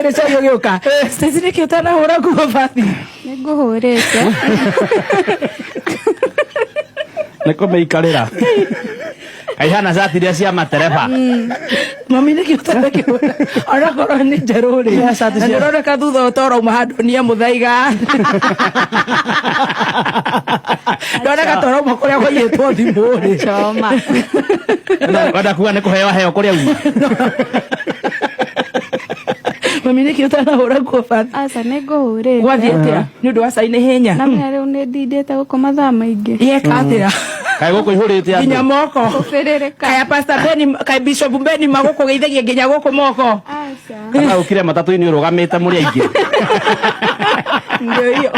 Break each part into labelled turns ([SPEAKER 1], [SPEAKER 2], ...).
[SPEAKER 1] Nĩ cai ũgĩũka. Stacy nĩkĩ ũtanahũra nguo bathi?
[SPEAKER 2] Nĩ ngũhũrĩte.
[SPEAKER 3] Nĩ kũmĩikarĩra. Kaihana cati iria cia matereba.
[SPEAKER 1] Mami nĩkĩ ũtanakĩhũra? Onakorwo nĩ njerũ rĩ.
[SPEAKER 3] Yeah, cati
[SPEAKER 1] Na
[SPEAKER 3] cia-
[SPEAKER 1] nĩũroneka thutha ũyũ ta ũrauma handũ niĩ mũthaiga. Ndoneka ta ũrauma kũrĩa kũiyĩtwo thimũ rĩ.
[SPEAKER 2] Choma.
[SPEAKER 3] Wenda kuga nĩ kũheo heo kũrĩa uma.
[SPEAKER 1] Mami nĩkĩ ũtanahũra nguo bathi?
[SPEAKER 2] Aca nĩ ngũhũrĩte.
[SPEAKER 1] Gwathiĩ atĩa? Nĩ ũndũ wa cai nĩ hinya.
[SPEAKER 2] Na menya rĩu nĩ ndindĩte gũkũ mathaa maingĩ.
[SPEAKER 1] Yeka atĩa?
[SPEAKER 3] Kaĩ gũkũ ihũrĩte andũ.
[SPEAKER 1] Nginya moko.
[SPEAKER 2] Kũbĩrĩrĩka.
[SPEAKER 1] Kaya Pastor Beni, kaya Bishop Beni magũkũgeithagia nginya gũkũ moko.
[SPEAKER 2] Aca.
[SPEAKER 3] Kana ũkire matatũ-inĩ ũrũgamĩte mũrĩ aingĩ.
[SPEAKER 2] Ndio hiyo.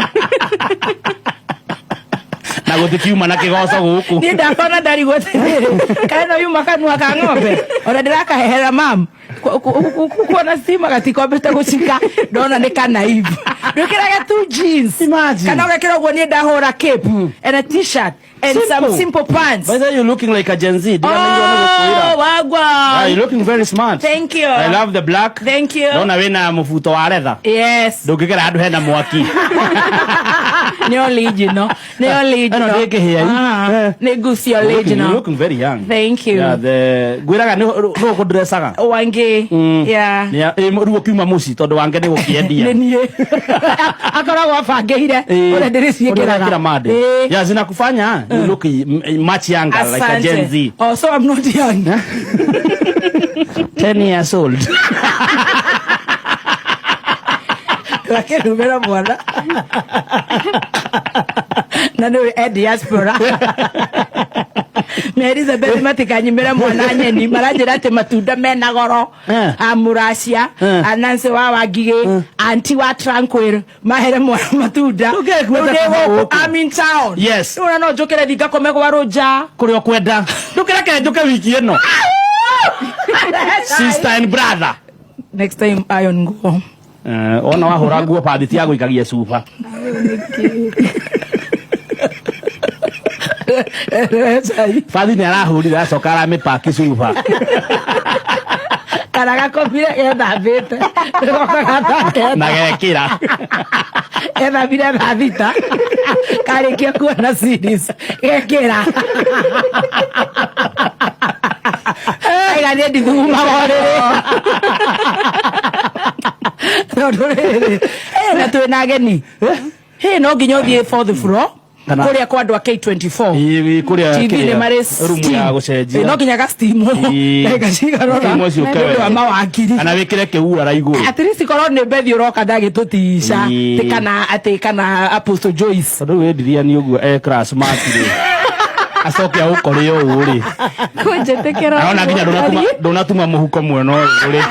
[SPEAKER 3] Na gũtikiuma na kĩgoco gũkũ.
[SPEAKER 1] Niĩ ndakona ndarigwo atĩrĩrĩ, kaĩ no yuma kanua ka ng'ombe ona ndĩrakaheherera mam kuona stima gatikombete gũcika ndona nĩ kanaivu ndwĩkĩrage tu jeans
[SPEAKER 3] Imagine.
[SPEAKER 1] kana ũgekĩra ũguo niĩ ndahũra cape and a t-shirt and some simple pants
[SPEAKER 3] By the way, you looking like a Gen Z. Ndiramenya nĩ gũkwĩra.
[SPEAKER 1] Oh, wagwa
[SPEAKER 3] Yeah, you looking very smart.
[SPEAKER 1] Thank you.
[SPEAKER 3] I love the black.
[SPEAKER 1] Thank you.
[SPEAKER 3] Ndona wĩna mũbuto wa retha.
[SPEAKER 1] Yes.
[SPEAKER 3] Ndũngĩgera handũ hena mwaki.
[SPEAKER 1] Nĩ original. Nĩ original.
[SPEAKER 3] Ĩno ndĩngĩhĩa.
[SPEAKER 1] Ah,
[SPEAKER 3] Eh.
[SPEAKER 1] Nĩ Gucci
[SPEAKER 3] Looking, you're
[SPEAKER 1] original.
[SPEAKER 3] looking very young.
[SPEAKER 1] Thank you.
[SPEAKER 3] Yeah, the ngwĩraga nĩ nũ kũndressaga.
[SPEAKER 1] Wangi. Yeah.
[SPEAKER 3] Rĩu ũkiuma mũciĩ tondũ wange nĩ gũkĩendia.
[SPEAKER 1] Nĩ niĩ. Akoragwo abangĩire ũrĩa ndĩrĩciĩkĩraga.
[SPEAKER 3] Ũrĩa mande.
[SPEAKER 1] Ĩĩ.
[SPEAKER 3] Yeah, zinakufanya you look much younger like a Gen Z.
[SPEAKER 1] Oh, so I'm not young.
[SPEAKER 3] 10 years old.
[SPEAKER 1] Akĩrumĩra mwana. Na nĩwe e diaspora. Mary Elizabeth matikanyimĩre mwana nyeni maranjĩra atĩ matunda mena goro
[SPEAKER 3] Eh.
[SPEAKER 1] a Mũracia
[SPEAKER 3] Eh.
[SPEAKER 1] a Nancy wa Wangigĩ anti wa Tranquil mahere mwana matunda
[SPEAKER 3] Ndũngĩkuĩte
[SPEAKER 1] Rĩu ndĩ
[SPEAKER 3] kuma
[SPEAKER 1] gũkũ,
[SPEAKER 3] gũkũ.
[SPEAKER 1] I'm in town
[SPEAKER 3] Yes.
[SPEAKER 1] Rĩu ona no njũkĩre thiĩ ngakome gwa Rũnja
[SPEAKER 3] Kũrĩa ũkwenda. Ndũkĩreke njũke wiki ĩno. Sister and brother.
[SPEAKER 1] Next time iron nguo.
[SPEAKER 3] Eh, ona wahũra nguo bathi ti ya gũikagia cuba. Bathi nĩ arahũrire acoka aramĩpaki cuba.
[SPEAKER 1] Kana gakomire gethambĩte goka gathakete
[SPEAKER 3] Na gekĩra.
[SPEAKER 1] ethambire thaa thita karĩkia kuona series gekĩra aiga niĩ ndithugumaga ũrĩrĩ tondũ rĩrĩ eh, na twĩ na ageni hĩ no nginya ũthiĩ fourth floor
[SPEAKER 3] Kana-
[SPEAKER 1] kũrĩa kwa andũ a K24
[SPEAKER 3] Ĩ, kũrĩa
[SPEAKER 1] TV nĩ
[SPEAKER 3] kĩrĩa,
[SPEAKER 1] marĩ
[SPEAKER 3] rumu ya gũcenjia.
[SPEAKER 1] Ĩ, no nginya ga steam
[SPEAKER 3] Ĩ.
[SPEAKER 1] ndagĩka cigana ũna
[SPEAKER 3] Steam ũcio
[SPEAKER 1] nĩ ũndũ wa
[SPEAKER 3] ũke
[SPEAKER 1] mawakiri
[SPEAKER 3] Kana wĩkĩre kĩurara igũrũ.
[SPEAKER 1] at least korwo nĩ bethi ũroka ndagĩtũtica
[SPEAKER 3] Ĩ.
[SPEAKER 1] atĩ kana atĩ kana Apostle Joyce
[SPEAKER 3] Tondũ rĩu wendiria nĩ ũguo e class rĩ. Acoke agũkore ũũ rĩ.
[SPEAKER 2] Kũnjĩtĩkĩra.
[SPEAKER 3] Arona nginya ndũnatuma mũhuko mwena ũyũ rĩ.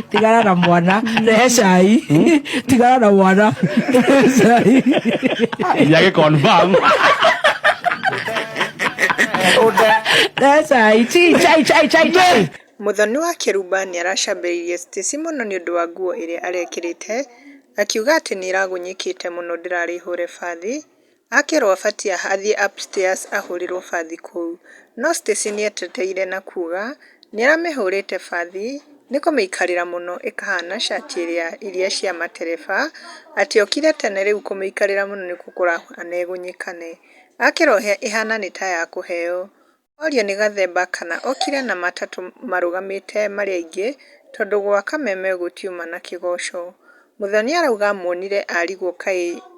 [SPEAKER 1] Tigana na mwana rehe cai tigana na mwana rehe cai.
[SPEAKER 3] Nginya gĩ confirm.
[SPEAKER 1] Rehe cai chi chai chai chai chai.
[SPEAKER 4] Mũthoni wa Kĩrumba nĩaracambĩrĩirie Stacy mũno nĩũndũ wa nguo ĩrĩa arekĩrĩte, akiuga atĩ nĩĩragunyĩkĩte mũno ndĩrarĩ hũre bathi, Akerwo abatiĩ athiĩ upstairs ahũrĩrwo bathi kũu. No Stacy nĩeteteire na kuga nĩaramĩhũrĩte bathi nĩ kũmĩikarĩra mũno ĩkahana cati iria cia matereba, atĩ okire tene rĩu kũmĩikarĩra mũno nĩkuo kũrahana ĩgunyĩkane. Akerwo ĩhana nĩ ta ya kũheo. Orio nĩ Gathemba kana okire na matatũ marũgamĩte marĩ aingĩ tondũ gwa Kameme gũtiuma na kĩgoco. Muthoni arauga amuonire arigwo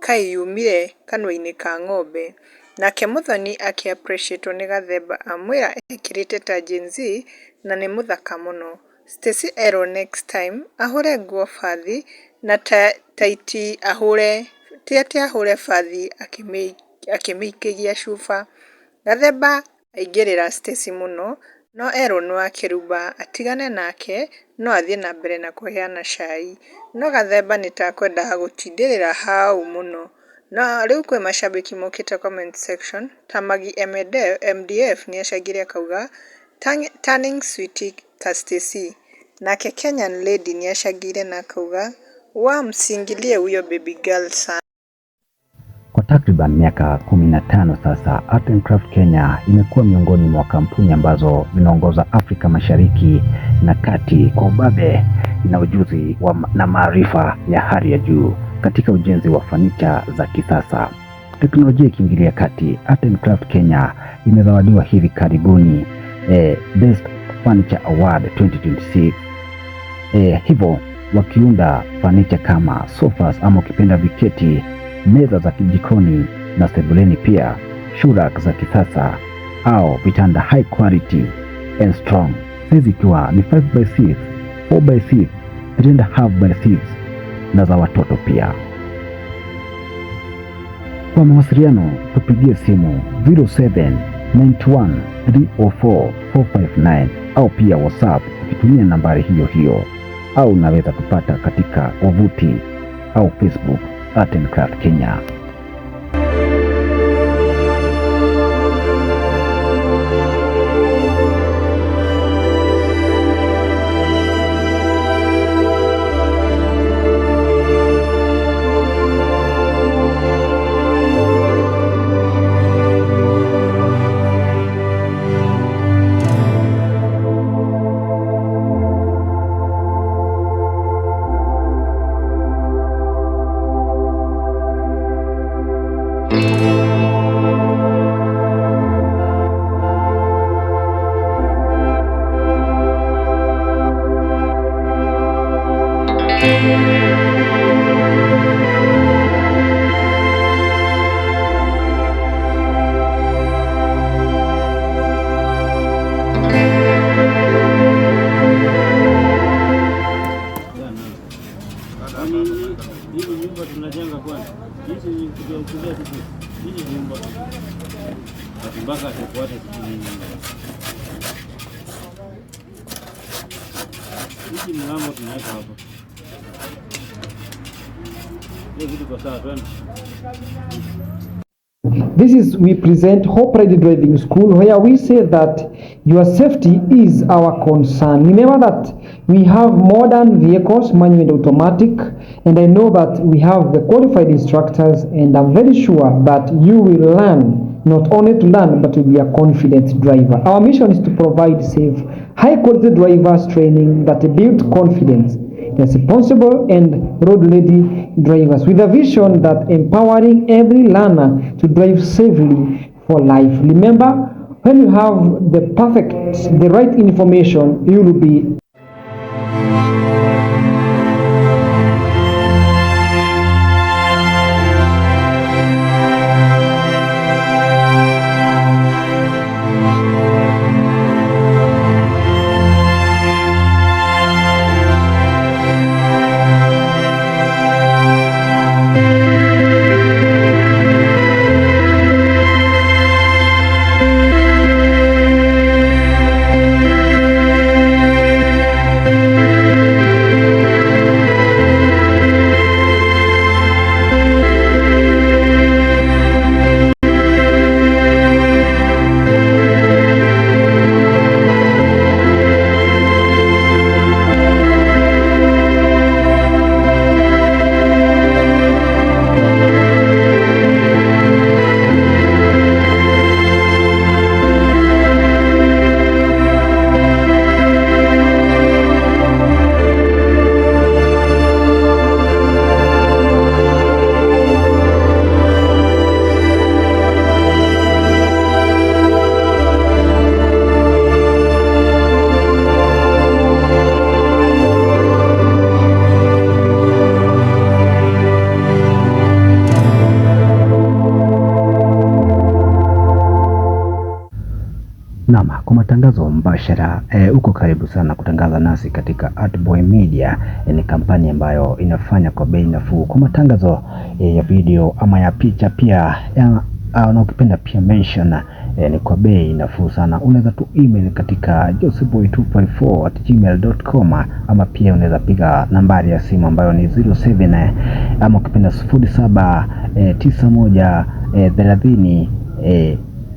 [SPEAKER 4] kaĩ yumire kanua-inĩ ka ng'ombe. Nake Muthoni akĩ appreciatwo nĩ Gathemba amwĩra ekĩrĩte ta Gen-Z na nĩ mũthaka mũno. Stacy erwo next time ahũre nguo bathi na taiti ahũre bathi akĩmĩikagia cuba. Gathemba aingĩrĩra Stacy mũno no erwo nĩ Wakĩrumba atigane nake no athiĩ na mbere na kũheana cai. No Gathemba nĩtakwendaga gũtindĩrĩra hau mũno. Na rĩu kwĩ macambĩki mokĩte comment section ta Maggie MDF nĩacangire akauga turning sweetie ka Stacy. Nake Kenyan lady nĩacangire na akauga waa msingilie huyo baby girl sana.
[SPEAKER 3] Kwa
[SPEAKER 5] Kwa takriban miaka 15 sasa, Art and Craft Kenya imekuwa miongoni mwa kampuni ambazo zinaongoza Afrika Mashariki na Kati kwa ubabe na ujuzi na maarifa ya hali ya juu katika ujenzi wa fanicha za kisasa. Teknolojia ikiingilia kati, Art and Craft Kenya imezawadiwa hivi karibuni Best Furniture Award 2026. Hivyo wakiunda fanicha kama sofas ama ukipenda viketi, meza za kijikoni na sebuleni, pia shoe rack za kisasa au vitanda high quality and strong, size ikiwa ni 5 by 6, 4 by 6, 3.5 by 6 na za watoto pia. Kwa mawasiliano tupigie simu 0791 304 459 au pia WhatsApp ukitumia nambari hiyo hiyo, au unaweza tupata katika wavuti au Facebook Art and Craft Kenya.
[SPEAKER 6] Hizi nyumba tunajenga kwani? Hizi ni kuja tu. Hizi nyumba. Mpaka tufuate sijui. Hizi mlango tunaweka hapa. Hiyo vitu kwa sawa, twende.
[SPEAKER 7] This is we present Hope Ready Driving School, where we say that your safety is our concern. Remember that we have modern vehicles, manual and automatic, and I know that we have the qualified instructors, and I'm very sure that you will learn, not only to learn, but to be a confident driver. Our mission is to provide safe, high quality drivers training that build confidence, responsible and road-ready drivers, with a vision that empowering every learner to drive safely for life. Remember, when you have the right information, you will be
[SPEAKER 5] Naam, kwa matangazo mbashara uko karibu sana kutangaza nasi katika Artboy Media. Ni kampani ambayo inafanya kwa bei nafuu kwa matangazo ya video ama ya picha pia na ukipenda pia mention ni kwa bei nafuu sana. Unaweza tu email katika joseboy254@gmail.com ama pia unaweza piga nambari ya simu ambayo ni 07 ama ukipenda 07 91 30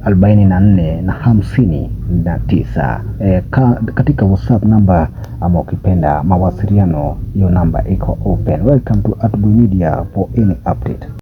[SPEAKER 5] 44 na 59. Katika WhatsApp namba ama ukipenda mawasiliano, hiyo namba iko open. Welcome to Artboy Media for any update.